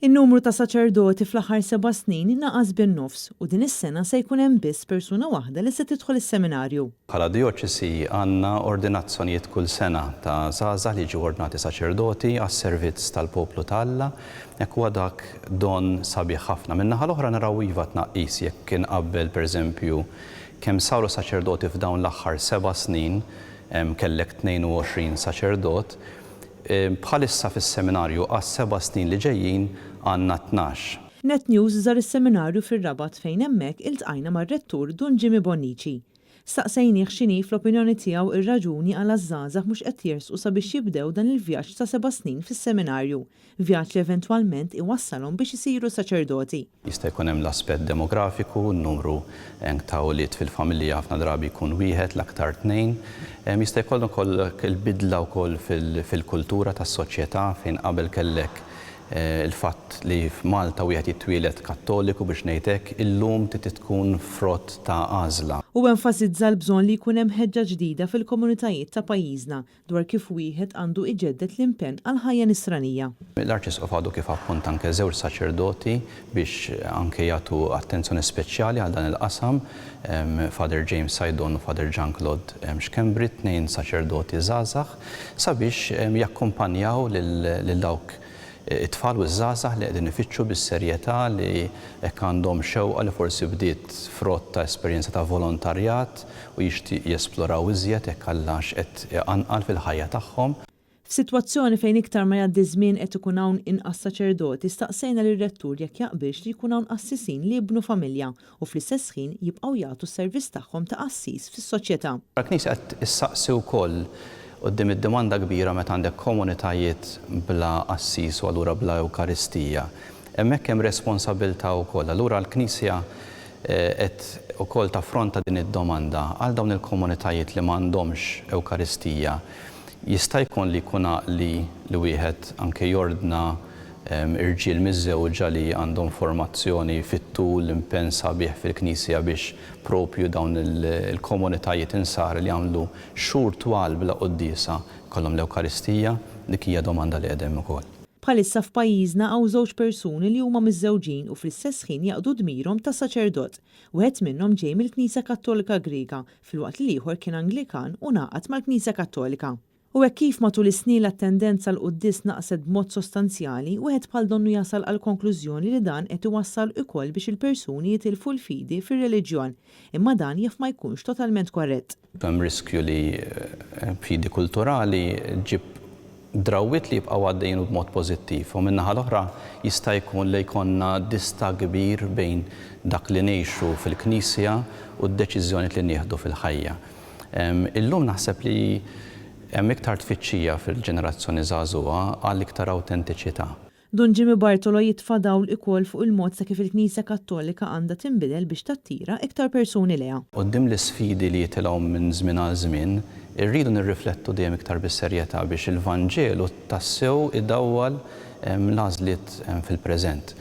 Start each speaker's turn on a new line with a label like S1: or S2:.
S1: In-numru ta' saċerdoti fl-aħħar seba' snin naqas bin-nofs u din is-sena se jkun hemm biss persuna waħda li se tidħol is-seminarju.
S2: Bħala djoċesi għandna ordinazzjonijiet kull sena ta' żgħażagħ li jiġu ordnati saċerdoti għas-servizz tal-poplu ta' Alla. Hekk huwa dak don sabiħ ħafna. Min-naħa l-oħra naraw iva tnaqqis jekk inqabbel pereżempju kemm saru saċerdoti f'dawn l-aħħar seba' snin, kellek 22 saċerdot, Bħalissa fis-seminarju għas-seba' snin li ġejjin għandna 12.
S1: Net News żar is-seminarju fir-Rabat fejn hemmhekk iltqajna mar-Rettur Dun Jimmy Bonnici. Staqsejnih x'inhi fl-opinjoni tiegħu r-raġuni għala ż-żgħażagħ mhux qed jersqu sabiex jibdew dan il-vjaġġ ta' seba' snin fis-seminarju, vjaġġ li eventwalment iwassalhom biex isiru saċerdoti.
S2: Jista' jkun hemm l-aspett demografiku, n-numru ta' ulied fil-familja ħafna drabi jkun wieħed, l-aktar tnejn. Jista' jkollna wkoll il-bidla wkoll fil-kultura tas-soċjetà fejn qabel kellek il-fatt li f'Malta wieħed jitwieled Kattoliku biex ngħid hekk, illum trid tkun frott ta' għażla.
S1: Huwa enfasizza l-bżonn li jkun hemm ħeġġa ġdida fil-komunitajiet ta' pajjiżna dwar kif wieħed għandu iġedded l-impenn għall-ħajja nisranija.
S2: L-Arċisqof għadu kif appunta anke żewġ saċerdoti biex anke jagħtu attenzjoni speċjali għal dan il-qasam, Father James Saydon u Father Jean Claude Schembri, tnejn saċerdoti żgħażagħ, sabiex jakkumpanjaw lil dawk it-tfal u ż-żgħażagħ li qegħdin ifittxu bis-serjetà li hekk għandhom xewqa li forsi bdiet frott ta' esperjenza ta' volontarjat u jixtieq jesploraw iżjed hekk Alla x'qed iqanqal fil-ħajja tagħhom.
S1: F'sitwazzjoni fejn iktar ma jgħaddi ż-żmien qed ikun hawn inqas saċerdoti staqsejna lir-Rettur jekk jaqbilx li jkun hawn qassisin li jibnu familja u fl-istess ħin jibqgħu jagħtu s-servizz tagħhom ta' qassis fis-soċjetà.
S2: Il-Knisja qed issaqsi wkoll quddiem id-dimanda kbira meta għandek komunitajiet bla qassis u allura bla Ewkaristija. Hemmhekk hemm responsabilità wkoll. Allura l-Knisja qed ukoll taffronta din id-domanda għal dawn il-komunitajiet li m'għandhomx Ewkaristija. Jista' jkun li jkun għaqli li wieħed anke jordna irġiel miżżewġa li għandhom formazzjoni fit-tul, impenn sabiħ fil-Knisja biex proprju dawn il-komunitajiet insara li għamlu xhur twal bla quddiesa jkollhom l-Ewkaristija? Dik hija domanda li qegħda hemm ukoll.
S1: Bħalissa f'pajjiżna hawn żewġ persuni li huma miżżewġin u fl-istess ħin jaqdu dmirhom ta' saċerdot. Wieħed minnhom ġej mill-Knisja Kattolika Griega filwaqt li l-ieħor kien Anglikan u ngħaqad mal-Knisja Kattolika. U hekk kif matul is-snin l-attendenza għall-quddies naqset b'mod sostanzjali, wieħed bħal donnu jasal għall-konklużjoni li dan qed iwassal ukoll biex il-persuni jitilfu l-fidi fir-reliġjon. Imma dan jaf ma jkunx totalment korrett.
S2: Hemm riskju li fidi kulturali ġġib drawwiet li jibqgħu għaddejjin u b'mod pożittiv u min-naħa l-oħra jista' jkun li jkollna distakk kbir bejn dak li ngħixu fil-Knisja u d-deċiżjonijiet li nieħdu fil-ħajja. Illum naħseb li hemm iktar tfittxija fil-ġenerazzjoni żagħżugħa għal iktar awtentiċità.
S1: Dun Jimmy Bartolo jitfa' dawl ikoll fuq il-mod ta' kif il-Knisja Kattolika għandha tinbidel biex tattira iktar persuni lejha.
S2: Quddiem l-isfidi li jitilgħu minn żmien għal żmien, irridu nirriflettu dejjem iktar bis-serjetà biex il-Vanġelu tassew idawwal l-għażliet fil-preżent.